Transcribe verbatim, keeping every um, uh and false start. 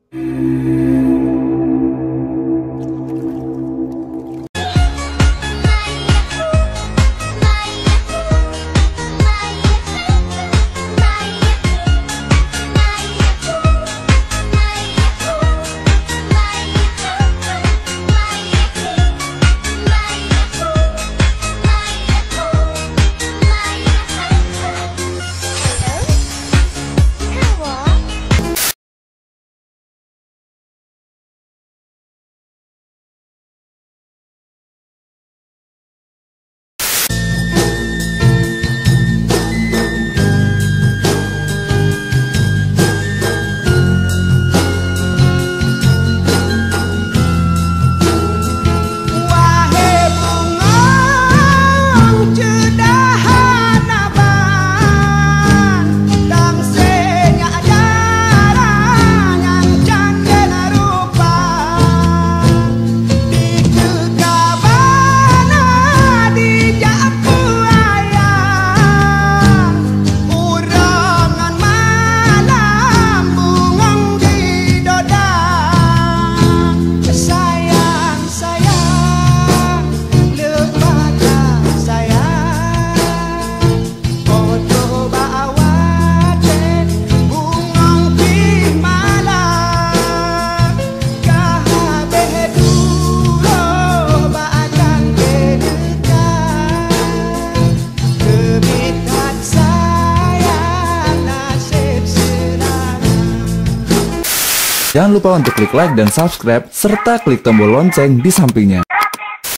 Wahé bungong ceudah hana ban, tam seunyat dara nyang candeung rupa. Dikeue ka bana dijak peuayang, uroe ngon malam bungong didoda. Sayang, sayang, leupah that sayang. Óh troh bak watèe bungong pih malam, ka habéh dudoe bak akan teudeungo. Teubiet that sayang naseb seurang. Jangan lupa untuk klik like dan subscribe, serta klik tombol lonceng di sampingnya.